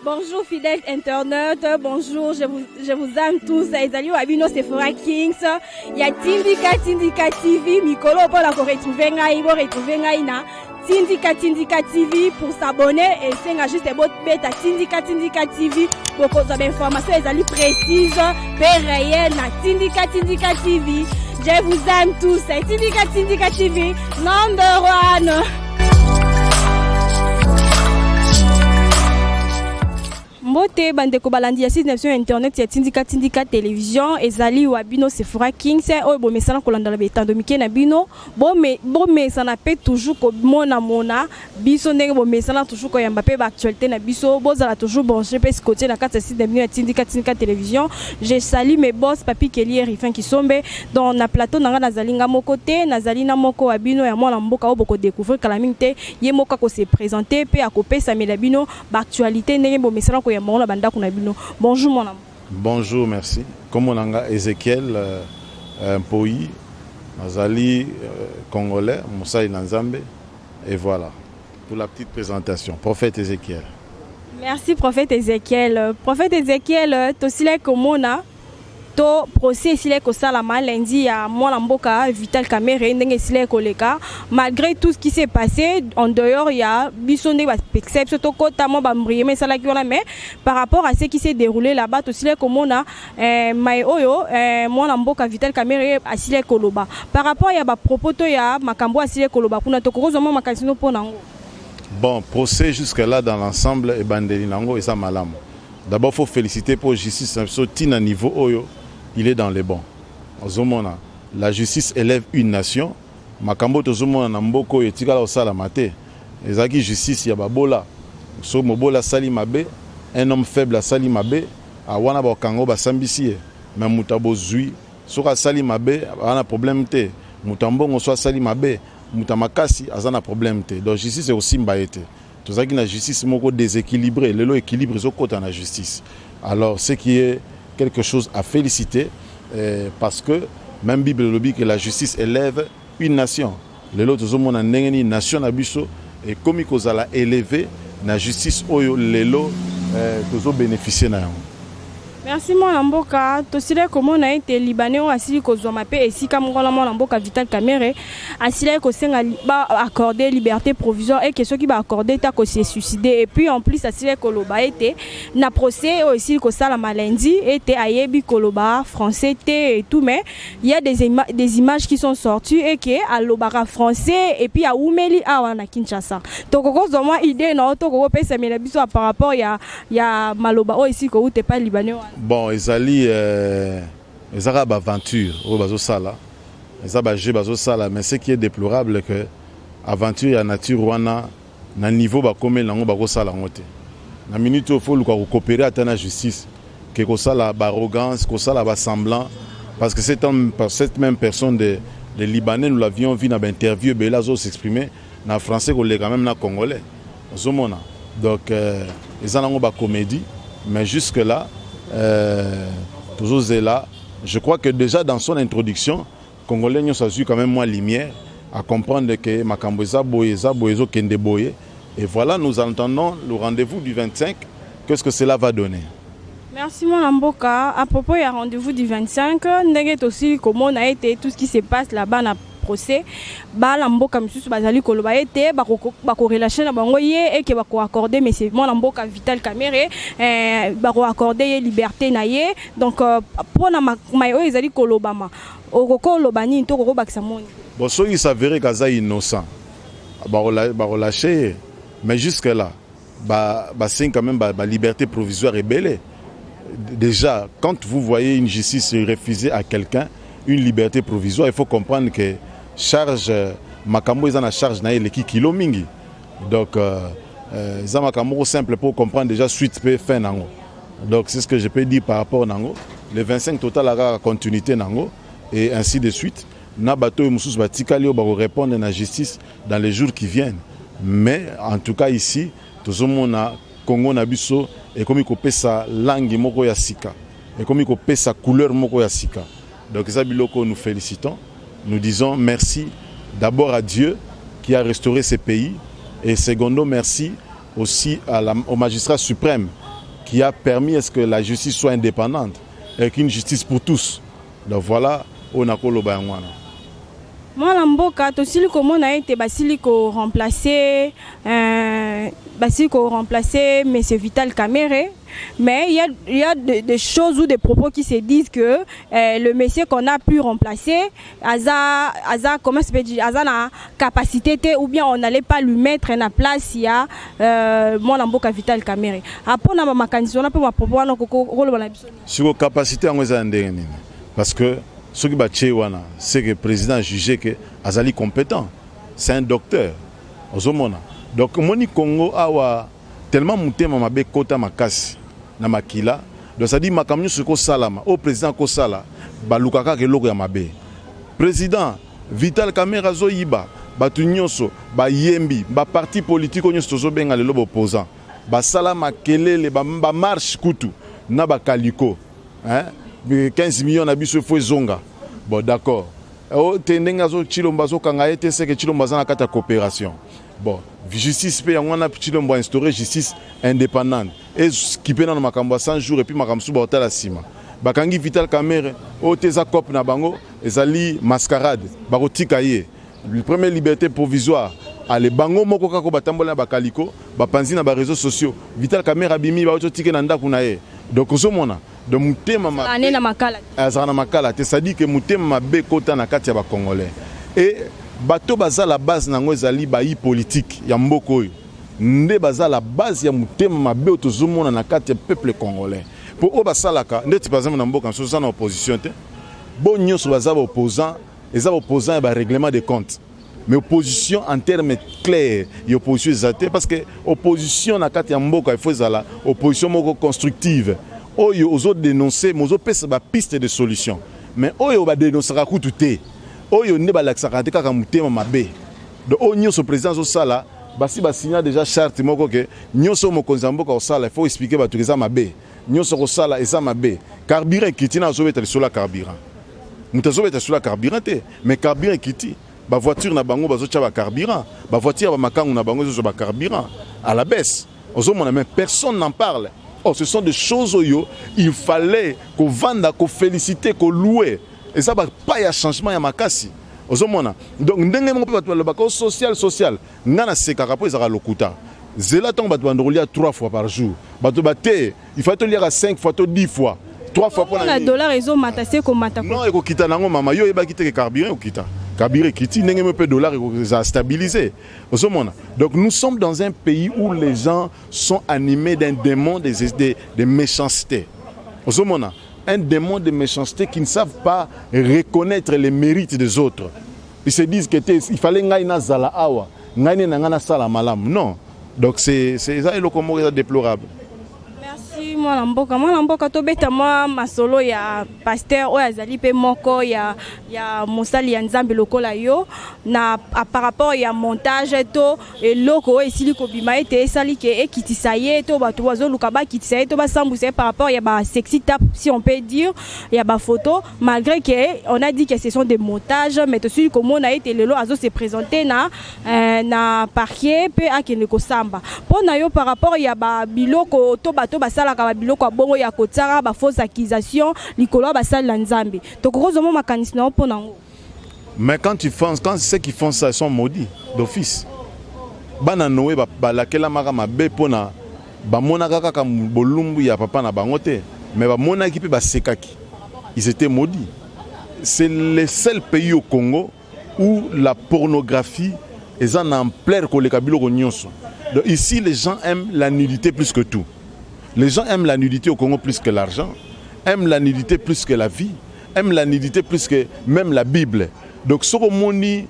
Bonjour fidèles internautes, bonjour, je vous aime tous. Ezali wa bino Sephora Kings. Ya Tindika Tindika TV, mikolo mpona koretrouver ngai, boretrouver ngai na Tindika Tindika TV. Pour s'abonner, esenga juste bobeta Tindika Tindika TV, bokozwa bainformation ezali précise mpe réel na Tindika Tindika TV. Je vous aime tous. Tindika Tindika TV, number one. Mbote bandeko balandi ya site na biso ya internet ya Tindika Tindika Télévision. Ezali wa bino Sephora Kings oyo bomesana kolandala betando mike na bino. Bomesana mpe toujours komonamona biso ndenge bomesana toujours koyamba mpe baactualité na biso. Bozala toujours branché mpe scotché na kati ya site na bino ya Tindika Tindika Télévision. Je salue mes boss, Papi Keli et Rifin Kisombe. Donc na plateau na nga, nazali nga moko te, nazali na moko wa bino ya mwana mboka oyo bokodécouvrir kala mingi te. Ye moko akose présenter mpe akopesamela bino baactualité ndenge bomesana koyamba ngo na bandako na bino. Bonjour mwana. Bonjour, merci. Kombo na nga Ezekiel Mpoi, nazali congolais, mosali na Nzambe. Et voilà pour la petite présentation. Prophète Ezekiel. Merci, prophète Ezekiel. Prophète Ezekiel, tosila komona to procès esila kosalama lundi ya mwana mboka Vital Kamerhe, ndenge esila koleka. Malgré tout ce qui s'est passé en dehors ya biso, ndenge bapekisa biso tokɔta, mwa bambrieme esalaki wana, mais par rapport à ce qui s'est déroulé là-bas, tosila komona mai oyo mwana mboka Vital Kamerhe asila koloba par rapport ya bapropos to ya makambo asila koloba kuna. Tokokozwa mwa makanisi no mpo nango? Bon, procès jusque là, dans l'ensemble, ebandeli nango eza malamu. D'abord, faut féliciter pour justice na biso tina niveau oyo, il est dans les bons. Ozomona, la justice élève une nation. Makambo tozomona na mboka oyo etikala kosalama te. Ezalaki justice ya babola. So mobola asali mabe, un homme faible asali mabe, wana bakanga, basambisi ye. Mais moto abozwi soki asali mabe, aza na problème te. Moto ya mbongo so asali mabe, moto ya makasi aza na problème te. Donc justice ekosimba ye te. Tozalaki na justice moko déséquilibré. Lelo équilibre ezokɔta na justice. Alors, ce qui est quelque chose à féliciter, parce que même Bible elobi que la justice élève une nation. Lelo tozomona ndenge nini nation na biso ekomi kozala élevé na justice oyo lelo tozobénéficie na yango. Merci mwana mboka. Tosili komona ete Libanais oyo asili kozwama mpe esika moko na mwana mboka Vital Kamerhe asilaki kosenga baaccorde liberté provisoire eke soki baaccorde te, akose suicide. Et puis en plus, asilaki koloba ete na procès oyo esili kosalama lundi ete ayebi koloba français te et tout, mais il y a des images qui sont sorties et que alobaka français et puis awumeli awa na Kinshasa. Tokokozwa mwa idée na yo, tokokopesamela biso par rapport ya maloba oyo esili kouta epai Libanais wana? Bon, ezali eza kaka baaventure oyo bazosala, eza bajeu bazosala. Mais ce qui est déplorable, que aventure ya nature wana, na niveau bakomeli yango, bakosala yango te. Na minute oyo, faut luka kocoopérer ata na justice ke kosala baarrogance, kosala basemblant, parce que cet homme, cette même personne de Libanais, nous l'avions vu na bainterview ebele, azo s'exprimer na français koleka même na congolais. Ozomona, donc eza nango bacomédie. Mais jusque là, tozozela. Je crois que déjà dans son introduction, congolais nyonso azwi quand même mwa lumière à comprendre que makambo eza boye, eza boye, ezokende boye. Et voilà, nous entendons le rendez-vous du 25. Qu'est-ce que cela va donner? Merci mwana mboka. À propos ya rendez-vous du 25, ndenge tosili komona ete tout ce qui se passe là-bas na procès, bana mboka misusu bazali koloba ete bakorelâcher na bango ye eke bakoaccorde monsieur mwana mboka Vital Kamerhe, bakoaccorde ye liberté na ye. Donc mpona mai oyo ezali kolobama, okoki oloba nini to okokobakisa moni? Bon, soki s'avéré qu'aza innocent, bakolâcher ye. Mais jusque là, basengi quand même ba liberté provisoire ebele. Déjà, quand vous voyez une justice refuser à quelqu'un une liberté provisoire, il faut comprendre que charge makambo eza na charge na ye eleki kilo mingi. Donc eza makambo moko simple pour comprendre déjà suite mpe fin nango. Donc c'est ce que je peux dire par rapport nango. Le 25, total kaka continuité nango et ainsi de suite na bato oyo mosusu batikali oyo bakorépondre na justice dans les jours qui viennent. Mais en tout cas, ici tozomona Congo na biso ekomi kopesa langue moko ya sika, ekomi kopesa couleur moko ya sika. Donc eza biloko, nous félicitons, nous disons merci d'abord à Dieu qui a restauré ce pays et secondo, merci aussi au magistrat suprême. qui a permis à ce que la justice soit indépendante et qu'une justice pour tous. Donc voilà oyo nakoloba yango wana. Mwana mboka, tosili komona ete basili koremplacer monsieur Vital Kamerhe, mais il y a des choses ou des propos qui se disent que le monsieur qu'on a pu remplacer aza aza comment se peut dire, aza na capacité te, ou bien on n'allait pas lui mettre na place ya mwana mboka Vital Kamerhe. Apona bamakanisi wana mpe bapropos wana, koloba na biso? Siko capacité yango eza ya ndenge nini? Parce que soki batie wana, c'est que président juge que azali compétent, c'est un docteur. Ozomona, donc omoni Congo awa, tellement motema mabe ekota makasi na makila. Donc c'est-à-dire makambo nyonso ekosalama, oyo président akosala, baluka kaka eloko ya mabe. Président Vital Kamerhe azoyiba, bato nyonso bayembi, baparti politique oyo nyonso tozobenga lelo baopposant basala makelele, bamarche kutu na bakaliko, hein? 15 millions na biso efo ezonga. Bon, d'accord, te ndenge azo Tshilombo azokanga ye te, seke Tshilombo aza na kati ya coopération. Bon, justice mpe yango wana, Tshilombo instauré justice indépendante, ekipe nano makambo ya 100 jours, et puis makambo mosusu baotala nsima. Bakangi Vital Kamerhe, oyo te eza cope na bango, ezali mascarade, bakotika ye première liberté provisoire. Ale bango moko kaka batambola na bakaliko, bapanzi na baréseaux sociaux, Vital Kamerhe abimi, bauti otike na ndako na ye. Donc ozomona, donc motema mabe na makala. Azalaka na makala te. C'est-à-dire que motema mabe ekota na kati ya bacongolais e bato baza la base nango ezali bayi politique ya mboka oyo nde baza la base ya motema mabe oyo tozomona na kati ya peuple congolais. Mpo oyo basalaka ndeti par exemple na mboka mosusu oza na opposition te, bo nyonso baza baopposant, eza baopposant ya barèglement de compte, mais opposition en terme clair ya opposition eza te, parce que opposition na kati ya mboka, il faut ezala opposition moko constructive oyo ozodénonce, mais ozopesa bapiste de solution. Mais oyo badénonçaka kutu te, oyo nde balakisaka te, kaka motema mabe. Donc oyo nyonso président azosala, basi basinya déjà charte moko ke nyonso oyo mokonzi ya mboka kosala, il faut expliquer bato eza mabe. Nyonso kosala eza mabe. Carburant ekiti, na azobeta lisolo ya carburant, moto azobeta lisolo ya carburant te, mais carburant ekiti, bavoiture na bango bazotya bacarburant, bavoiture ya bamakangu na bango ezozwa bacarburant à la baisse. Ozomona, mais personne n'en parle. Oh, ce sont des choses oyo il fallait kovanda, koféliciter, kolouer. Eza bapa ya changement ya makasi. Ozomona, donc ndenge moko mpe bato balobaka o social social, nga nasekaka mpo ezalaka lokuta. Zela ntango bato bando kolia 3 fois par jour, bato bate il fallait toliaka 5 fois to 10 fois, 3 fois. Mpona dollar ezomata se komata. Non, ekokita nango. Mama, yo oyebaki te ke carburant ekokita? Carburant ekiti ndenge mpe dollar eza stabilisé. Ozomona, donc nous sommes dans un pays où les gens sont animés d'un démon de méchanceté. Ozomona, un démon de méchanceté qui ne savent pas reconnaître les mérites des autres. Ils se disent que te, il fallait ngai nazala awa, ngai nde na ngai nasala malamu. Non, donc c'est eza eloko moko eza déplorable. Merci, mwana mboka. Mwana mboka, tobeta mwa masolo ya pasteur oyo azali mpe moko ya mosali ya Nzambe lokola yo na par rapport ya montage to eloko oyo esili kobima ete esali ke ekitisa ye, to bato bazoluka bakitisa ye to basambwisa ye par rapport ya basexy tape, si on peut dire, ya bafoto, malgré que on a dit que ce sont des montages. Mais tosili komona ete lelo azo se présenter na parquet mpe akende kosamba. Mpo na yo, par rapport ya babiloko to bato basalaka babiloko ya bongo ya kotiaka bafausse accusation likolo ya basali na Nzambe, tokokozwa mwa makanisi na yo mpo nango? Mais quand ceux qui font ça sont maudits d'office. Bana Noé balakelamaka mabe mpona bamonaka kaka bolumbu ya papa na bango te, mais bamonaki mpe basekaki. Ils étaient maudits. C'est le seul pays au Congo où la pornographie eza na ampleur koleka biloko nyonso. Donc ici, les gens aiment la nudité plus que tout. Les gens aiment la nudité au Congo plus que l'argent, aiment la nudité plus que la vie, aiment la nudité plus que même la Bible. Donc soki omoni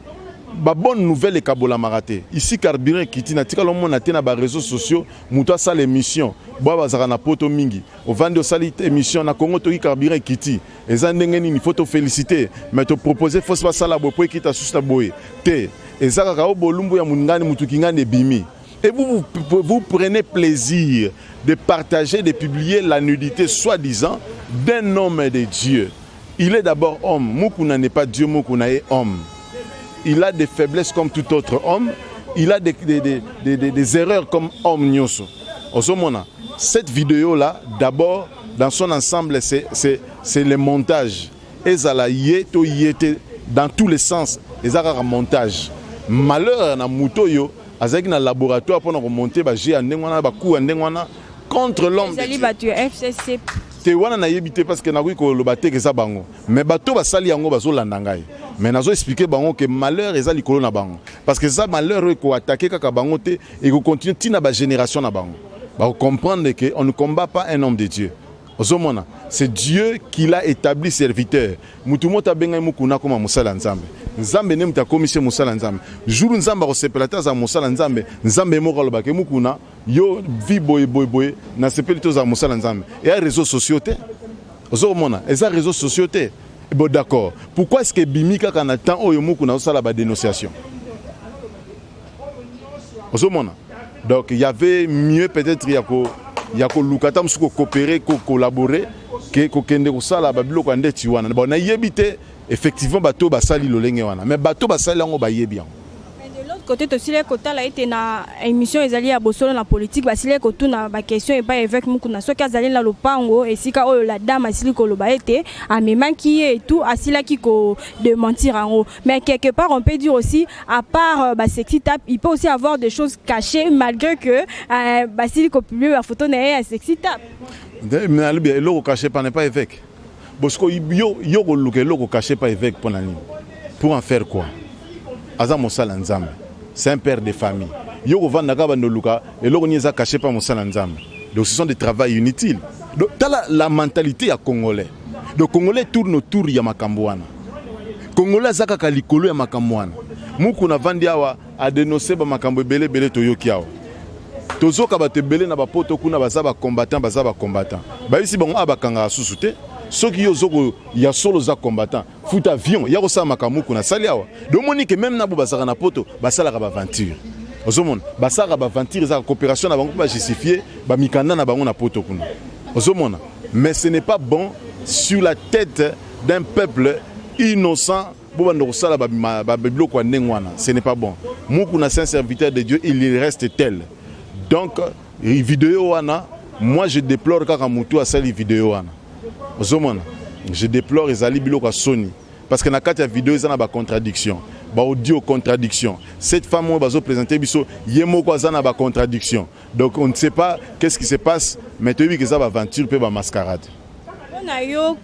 babonne nouvelle ekabolamaka te. Ici, carburant ekiti, na tikala omona te na baréseaux sociaux moto asala émission boya bazalaka na poto mingi, ovandi osali émission na Congo, toki carburant ekiti, eza ndenge nini, faut toféliciter, mais topropose fosi basala boye po ekita susu na boye te. Eza kaka o bolumbu ya moningani mutuki ngani ebimi. Et vous, vous, vous prenez plaisir de partager, de publier la nudité soi-disant d'un homme de Dieu. Il est d'abord homme. Mukuna n'est pas Dieu, Mukuna est homme. Il a des faiblesses comme tout autre homme. Il a des erreurs comme homme nyonso. Ozomona. Cette vidéo là, d'abord, dans son ensemble, c'est le montage. Ezala ye to ye te, dans tous les sens, eza kaka montage. Malheur na moto oyo azalaki na laboratoire mpona komonter bajeu ya ndenge wana, bacoup ya ndenge wana contre l'homme de Ezali Dieu. bato ya FCC? Te, wana nayebi te, parce que nakoki koloba te eza bango, mais bato basali yango bazolanda ngai. Mais nazo expliquer bango ke malheur eza likolo na bango, parce que eza malheur oyo ekoattaquer kaka bango te, ekocontinuer ntina bagénération na bango. Bakocomprendre que on ne combat pas un homme de Dieu. Ozomona, c'est Dieu qui l'a établi serviteur. Mutu moto abengai Mukuna koma mosala ya Nzambe. Nzambe nde moto akomisi ye mosala ya Nzambe. Jour Nzambe akosepela te azala mosala ya Nzambe, Nzambe moko alobaki: "Mukuna, yo vi boye boye boye, nasepeli te ozala mosala ya Nzambe." Eya réseaux sociaux te. Ozomona, eza réseaux sociaux te. Bon, d'accord, pourquoi est ce que ebimi kaka na temps oyo Mukuna azosala badénonciation? Ozomona, donc il y avait mieux peut-être ya koluka ata mosusu kocoopérer, kocollaborer, ke kokende kosala babiloko ya ndeti wana. Bon, nayebi te effectivement bato basali lolenge wana, mais bato basali yango bayebi yango. Mais de l'autre côté, tosili kotala ete na émission ezali ya Bosolo na Politique, basili kotuna baquestion epai évêque Mukuna soki azali na lopango esika oyo la dame asili koloba ete amemaki ye et tout. Asilaki kodémentir yango. Mais quelque part, on peut dire aussi, à part basexy tape, il peut aussi avoir des choses cachées, malgré que basili kopublier bafoto na ye ya sexy tape. Nalobi eloko caché pa n'est pas évêque. Bosiko yo koluka eloko caché pa évêque mpo na nini? Pour en faire quoi? Aza mosala Nzambe, c'est un père de famille. Yo kovanda kaka bando oluka eloko nini eza caché pa mosala Nzambe? Donc ce sont des travails inutiles. Donc tala la mentalité ya Congolais. Donc Congolais tourne autour ya makambo wana. Congolais aza kaka likolo ya makambo wana. Mukuna avandi awa, adénoncer bamakambo ebele ebele. Toyoki awa, tozoka bato ebele na bapoto kuna baza bacombattant, baza bacombattant. Bayebisi bango awa bakangaka susu te. Soki yo ozoko ya solo oza combattant, futa avion ya kosala makambo kuna asali awa. Domoni ke même na bo bazalaka na poto, basalaka baaventure. Ozomona, basalaka baaventure, ezaka coopération na bango mpo bajustifier bamikanda na bango na poto kuna. Ozomona, mais ce n'est pas bon sur la tête d'un peuple innocent bo banda kosala babiloko ya ndenge wana. Ce n'est pas bon. Mukuna, c'est un serviteur de Dieu, il reste tel. Donc vidéo wana, moi je déplore kaka motu asali vidéo wana. Ozomona, je déplore, ezali biloko ya soni, parce que na kati ya vidéo eza na bacontradiction, baaudio contradiction. Cette femme oyo bazoprésenter biso, ye moko aza na bacontradiction. Donc on ne sait pas qu'est-ce qui se passe, mais toyebi ke eza baaventure mpe bamascarade. Mpona yo,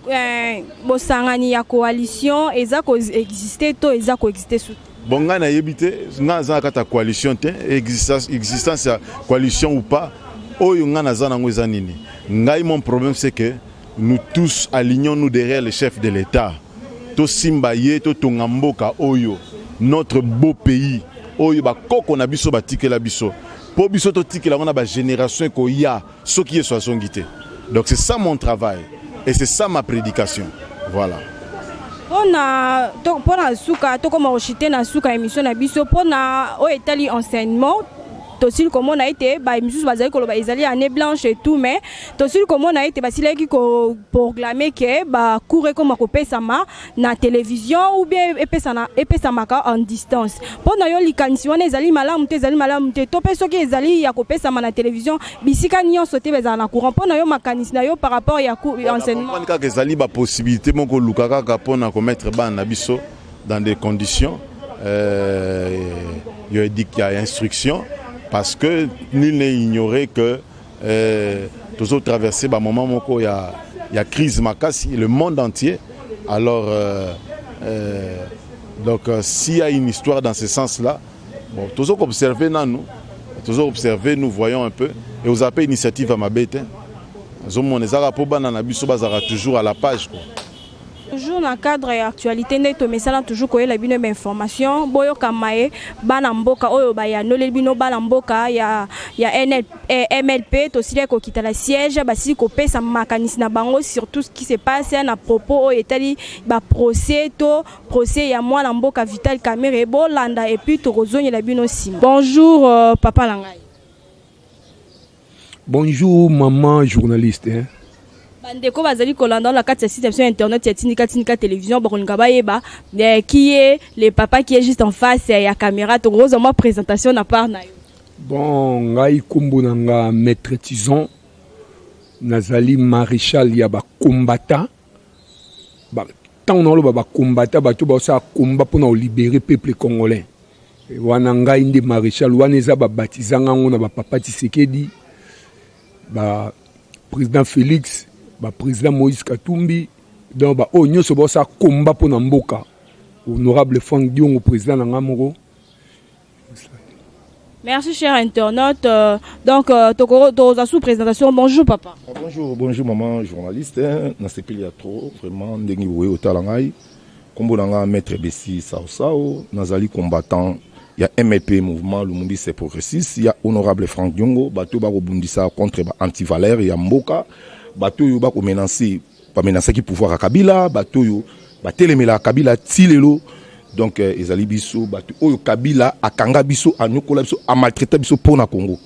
bosangani ya coalition eza koexister to eza koexister su? Bon, ngai nayebi te. Ngai naza na kati ya coalition te. Existence ya coalition ou pas, oyo ngai naza nango eza nini? Ngai, mon problème, c'est que nous tous, alignons-nous derrière le chef de l'État. Tosimba ye, totonga mboka oyo, notre beau pays oyo bakoko na biso batikela biso, mpo biso totikela yango na bagénération ekoya soki Yesu azongi te. Donc c'est ça mon travail et c'est ça ma prédication, voilà. Mpona suka, tokóma kochuter na suka émission na biso. Mpona oyo etali enseignement, tosili komona ete bamisusu bazali koloba ezali année blanche et tout, mais tosili komona ete basilaki koproclamer ke bacours ekoma kopesama na télévision ou bien epesamaka en distance. Mpo na yo, likanisi wana ezali malamu te, ezali malamu te? To mpe soki ezali ya kopesama na télévision, bisika nyonso te bezala na courant. Mpo na yo, makanisi na yo par rapport ya enseignement? Kaka ezali bapossibilité moko oluka kaka mpona komettre bana na biso dans des conditions ya instruction, parce que nul n'est ignoré que toujours traverser ba moment moko ya crise makasi, le monde entier. Alors donc s'il y a une histoire dans ce sens là, bon, toujours observer nanu, toujours observer, nous voyons un peu. Et vous appelez initiative à mabe te. Ozomona, ezalaka mpo bana na biso bazalaka toujours à la page, quoi. Toujours na cadre ya actualité, nde tomesala toujours koyela bino bainformation. Boyokama ye bana mboka oyo bayanoleli bino, bana mboka ya NL, eh, MLP tosili kokita na siège, basili kopesa makanisi na bango sur tout ce qui se passe na propos oyo etali baprocès to procès ya mwana mboka Vital Kamerhe. Bolanda et puis tokozongela bino nsima. Bonjour, papa na ngai. Bonjour, maman journaliste, hein. Bandeko bazali kolanda na kati ya site ya internet ya Tindika Tindika Télévision, bakolinga bayeba qui est le papa qui est juste en face ya caméra. Tokozwa mwa présentation na part na yo. Bon, ngai kombo na nga Maître Tison. Nazali maréchal ya bacombattant. Ntango naoloba bacombattant, bato baosala combat mpona kolibérer peuple congolais, wana ngai nde maréchal. Wana eza babatizanga yango na bapapa Tshisekedi, baprésident Félix, baprésident Moïse Katumbi. Donc baoyo nyonso baosala combat mpona mboka, honorable Frank Diongo, président na nga moko. Merci, cher internaute. Donc, sous présentation. Bonjour, papa. Ah, bonjour, bonjour, maman journaliste. Nasepeli ya trop, vraiment, ndenge boye otala ngai. Kombo na nga Maître Bessi Sao Sao, nazali combattant ya MLP, Mouvement Lumumbiste Progressiste ya honorable Frank Diongo, bato bakobundisa contre ba antivaleur ya mboka, bato oyo bakomenacer, bamenaçaki pouvoir ya Kabila, bato oyo batelemelaka Kabila ti lelo. Donc ezali biso bato oyo Kabila akanga biso, anyokola biso, amaltraita biso mpo na Congo.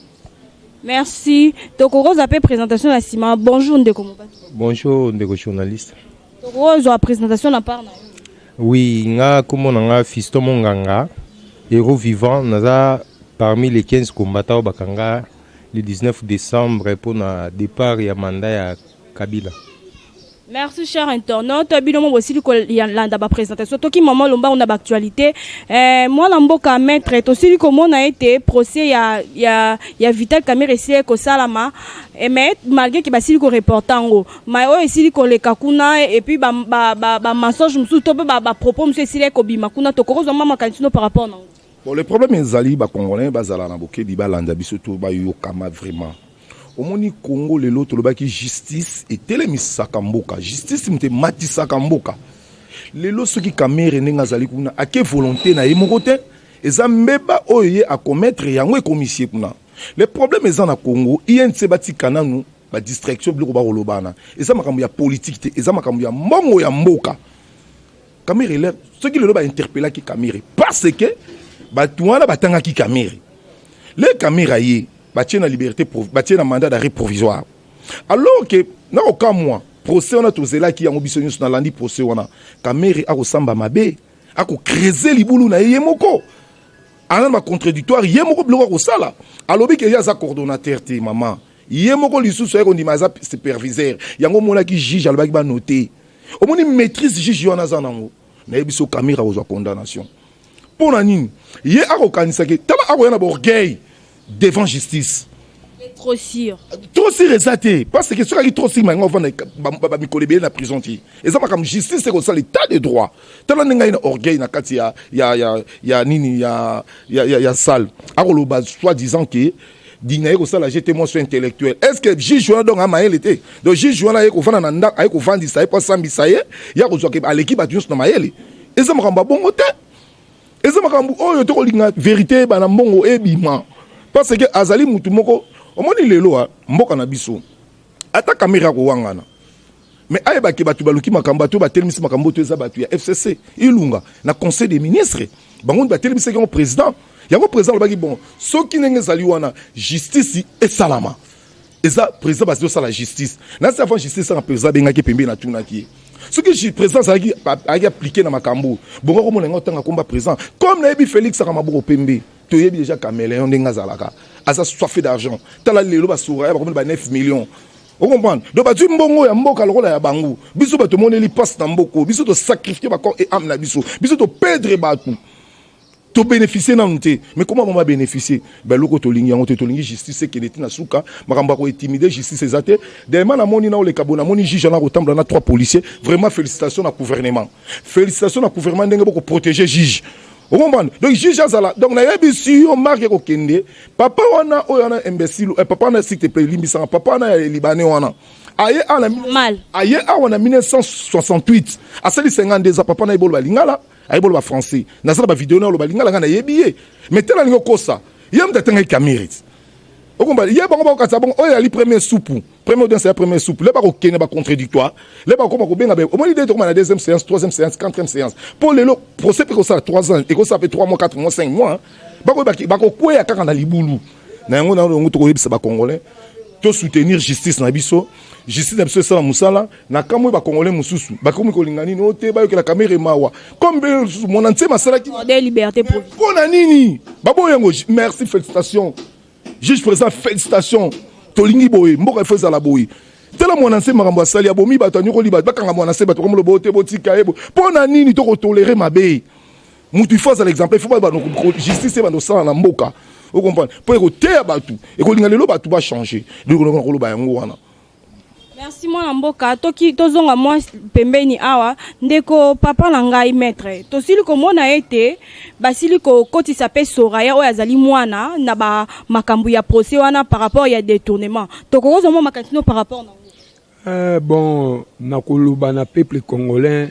Merci. Tokokoza pe présentation na nsima. Bonjour, ndeko mobali. Bonjour, ndeko journaliste. Tokozwa présentation na part na yo. Oui, nga kombo na nga Fiston Monganga, héros vivant. Naza parmi les 15 combattants oyo bakanga le 19 décembre mpona départ ya mandat ya Kabila. Merci, cher internaute. Bino mo bosili kolanda ba présentation. Toki mama lomba na ba actualité. Mwana mboka maître, tosili komona ete procès ya Vital Kamerhe esili kosalama, mais malgré que basili ko reporter yango, mais oyo esili koleka kuna et puis ba mensonge mosusu to mpe ba propos mosusu esili kobima kuna, tokokozwa mwa makanisi no par rapport nango. Bon, le problème ezali bacongolais bazala na bokebi, balanda biso to bayokama vraiment. Omoni, Congo lelo tolobaki justice etelemisaka mboka, justice moto ematisaka mboka. Lelo soki Kamerhe ndenge azali kuna, ake volonté na ye moko te, eza mbeba oyo ye acommettre, yango ekomisi ye kuna. Le problème eza na Congo, UNC batika nanu badistraction, biloko bakolobana eza makambo ya politike te, eza makambo ya mbongo ya mboka. Kamerhe lere soki lelo bainterpellaki Kamerhe parce que bato wana batangaki Kamerhe. Le Kamerhe aye, batie na liberté, batie na mandat d'arrêt provisoire, alors que na kokamwa procès wana tozelaki yango biso nyonso. Nalandi procès wana, Kamerhe akosamba mabe, akocreuser libulu na ye ye moko, aza na bacontradictoire ye moko. Biloko akosala, alobi ke ye aza coordonnateur te, mama ye moko lisusu aye kondima aza superviseur. Yango omonaki juge alobaki banote, omoni maîtrise juge wana aza nango. Nayebi so Kamerhe akozwa condamnation. Mpo na nini? Ye akokanisaki, tala, akoya na baorgueil devant justice. Trop sûr. Trop sûr eza te, parce que soki aki trop sûr, mango ovanda bamikolo ebele na prison te. Eza makambo justice ekosala, état de droit. Tala ndenge aye na orgueil na kati ya nini ya salle, akoloba soit disant ke dina ye kosala jete mwasi intellectuel. Est ce que juge wana donc amayele te? Donc juge wana aye kovanda na ndako, aye kovandisa ye mpo asambisa ye, ya kozwaka aleki bato nyonso na mayele. Eza makambo ya bongo te, eza makambo oyo tokolinga vérité eyeba na mbongo ebima, parce que azali mutu moko. Omoni lelo mboka na biso, ata Kamerhe akowangana, mais ayebaki bato baluki makambo, bato batelemisi makambo to eza bato ya FCC Ilunga na conseil des ministres, bango batelemisaki yango. Président yango, président alobaki bon, soki ndenge ezali wana, justice esalama. Eza président bazali osala justice nasi. Avant justice esala, président abengaki pembeni, atunaki ye soki président azalaki ayaki appliqué na makambo bongo. Akomona yango otanga komba président comme nayebi Félix aka maboko pembe. Toyebi déjà caméléon ndenge azalaka, aza soif d'argent. Tala lelo basoraya bakomi ba 9 millions, ocomprendre? Donc bazwi mbongo ya mboka lokola ya bango. Biso bato omoneli mpasi na mboka, biso tosacrifier bacorps et âme na biso, biso toperdre bato, tobénéficie nanu te. Mais comment bango babénéficie? Baloko tolingi yango te, tolingi justice ekende te na suka. Makambo ya kointimider justice eza te. Dernièrement namoni na oleka bo, namoni juge ana kotambola na trois policiers. Vraiment, félicitation na gouvernement, félicitation na gouvernement ndenge bokoprotéger juge, okomprendre? Donc juge azala, donc nayebi si yo marke ekokende papa wana oyo wana imbécile, papa wana, s'il te plaît, limbisanga, papa wana ya libanais wana aye awa na, aye awa na 1968, asali 52 ans. Papa na ye boloba lingala, aye boloba français. Naza na bavideo na oloba lingala, ngai nayebi ye. Mais tala alingi okosa ye, moto atangaki Kamerhe, okomba ye. Bango bakokatisa bongo oyo ali premier supu, premier audience ya premier supu. Le bakokende bacontradictoire, le bakokoma kobenga. Omoni nde tokoma na deuxième séance, troisième séance, quatrième séance. Mpo lelo procès mpe ekosala 3 ans, ekosala mpe 3 mois, 4 mois, 5 mois, bakokweya kaka na libulu na yango. Na yango tokoyebisa bacongolais tosoutenir justice na biso, justice na biso esala mosala. Na kamwe bacongolais mosusu bakomi kolinga nini o te, bayokela Kamerhe mawa comme lisusu mona ntsema asalaki. Mpo na nini baboya yango? Merci, félicitation juge président, félicitation. Tolingi boye, mboka ifo ezala boye. Tala mwana nse makambo asali, abomi bato, anyokoli bato, bakanga mwana nse, bato komoloba ote botika ye. Mpo na nini tokotolérer mabe? Mutu il faut azala exemple, il faut bano justice ebanda osala na mboka, ocomprendre, mpo ekoteya bato, ekolinga lelo bato bachanger. Eloko koloba yango wana. Merci, mwana mboka. Toki tozonga mwa pembeni awa. Ndeko papa na ngai maître, tosili komona ete basili kokotisa mpe Soraya oyo azali mwana na bamakambo ya procès wana par rapport ya détournement. Tokokozwa mwa makanisi no par rapport nango? Bon, nakoloba na peuple congolais,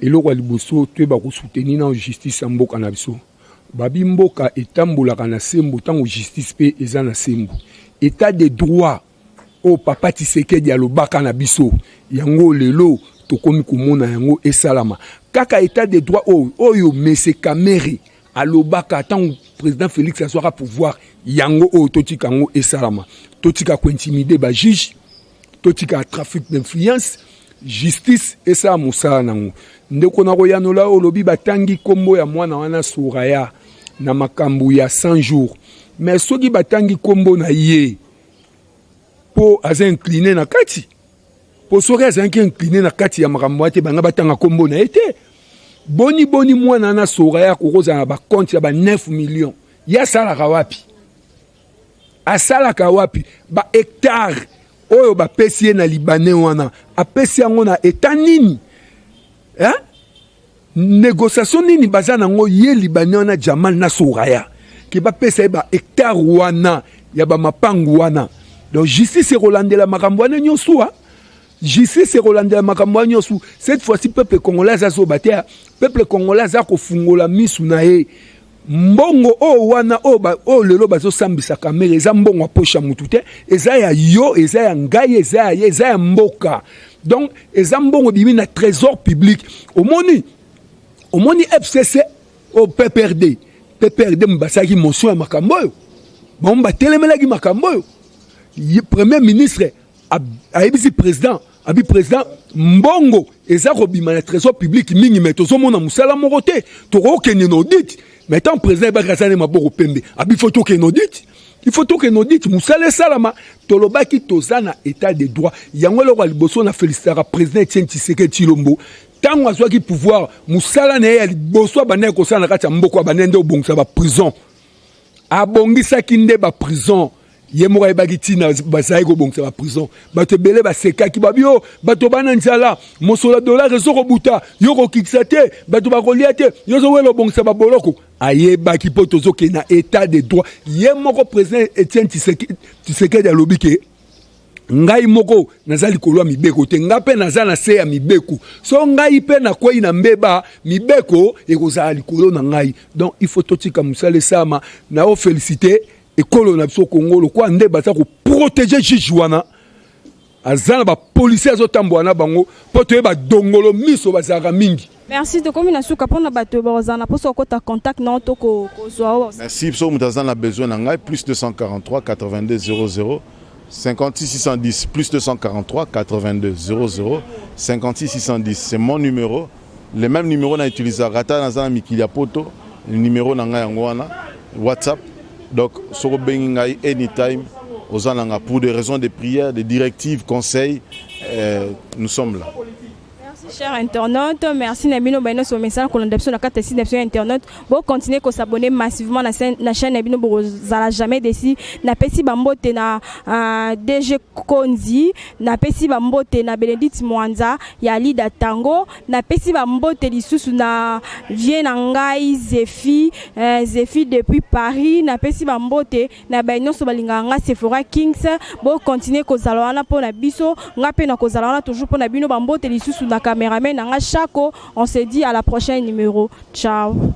eloko ya liboso, toyeba kosoutenir na justice ya mboka na biso. Babi mboka etambolaka na sembo ntango justice mpe eza na sembo. État de droit oyo papa Tshisekedi alobaka na biso, yango lelo tokomi komona yango esalama kaka. État de droit oyo mese Kamerhe alobaka ntango président Félix azwaka pouvoir, yango oyo totika yango esalama. Totika kointimider bajuge, totika trafic d'influence, justice esala mosala nango. Ndeko na koyanola, olobi batangi nkombo ya mwana wana Soraya na makambo ya 100 jours, mais soki batangi nkombo na ye mpo aza incliné na kati, mpo soki azalaki incliné na kati ya makambo wana te, banga batanga nkombo na ye te. Boni boni mwana wana Soraya akokozala na bacompte ya ba 9 millions? Ye asalaka wapi? Asalaka wapi? Bahectare oyo bapesi ye na Libanais wana, apesi yango na eta nini, hein? Négociation nini baza nango, ye Libanais wana Jamal na Soraya, ke bapesa ye bahectare wana ya bamapangu wana? Donc justice ekolandela makambo wana nyonso. Justice ekolandela makambo wana nyonso. Cette fois-ci, peuple congolais aza zoba te. Peuple congolais aza kofungola misu na ye. Mbongo oyo wana oyo lelo bazosambisa Kamerhe, eza mbongo ya poche ya mutu te. Eza ya yo, eza ya ngai, eza ya ye, eza ya mboka. Donc eza mbongo ebimi na trésor public. Omoni FCC oyo PPRD basalaki motion ya makambo oyo, bango batelemelaki makambo oyo. Premier ministre ayebisi président, abi président, mbongo eza kobima na trésor public mingi, mais tozomona mosala moko te, tokokende na audit. Mais tant président ebaki aza ne maboko pembe, abi faut tokende audit, il faut tokende audit, mosala esalama. Tolobaki toza na état de droit. Yango eloko ya liboso na félicitaka président Etienne Tshisekedi Tshilombo. Ntango azwaki pouvoir, mosala na ye ya liboso abandaki kosala na kati ya mboka, abandaki nde obongisa baprison. Abongisaki nde baprison. Ye moko ayebaki ntina bazalaki kobongisa baprison. Bato ebele basekaki, babi o bato bana nzala, mosolo ya dollar ezokobuta, yo kokitisa te, bato bakolia te, yo ozowela obongisa baboloko. Ayebaki mpo tozokende na état de droit. Ye moko président Etienne Tshisekedi alobi ke ngai moko naza likolo ya mibeko te, ngai mpe naza na se ya mibeko. So ngai mpe nakwei na mbeba, mibeko ekozala likolo na ngai. Donc il faut totika mosala esalama. Na oféliciter ekolo na biso Kongo lokola nde baza koprotéger juge wana, aza na bapolicier, azotambola na bango mpo toyeba dongolo miso bazalaka mingi. Merci. Tokomi na suka. Mpona bato bakozala na mposa kokota contact na to kozwa oyo? Merci. So moto aza na besoin na ngai, plus 243 82 00 56 610, plus 243 82 00 56 610, c'est mon numéro. Le même numéro na utilisaka ata naza na mikili ya poto. Numéro na ngai yango wana, WhatsApp. Donc soki obengi ngai anytime, oza na nga pour des raisons de prière, de directives, conseils, nous sommes là. Merci, cher internaute. Merci na bino nyonso bomesana kolanda biso na kati ya site na biso ya internet. Bocontinue kos'abonner massivement na chaîne na bino, bokozala jamais déçus. Napesi bambote na DG Konzi, napesi bambote na Bénédicte Mwanza ya Lida Tango, napesi bambote lisusu na vie na ngai Zefi, Zefi depuis Paris. Napesi bambote na baye nyonso balingaka nga Sephora Kings. Bocontinue kozala wana mpo na biso, nga mpe na kozala wana toujours mpo na bino. Bambote lisusu na cameraman na nga Chako. On se dit à la prochaine numéro. Ciao.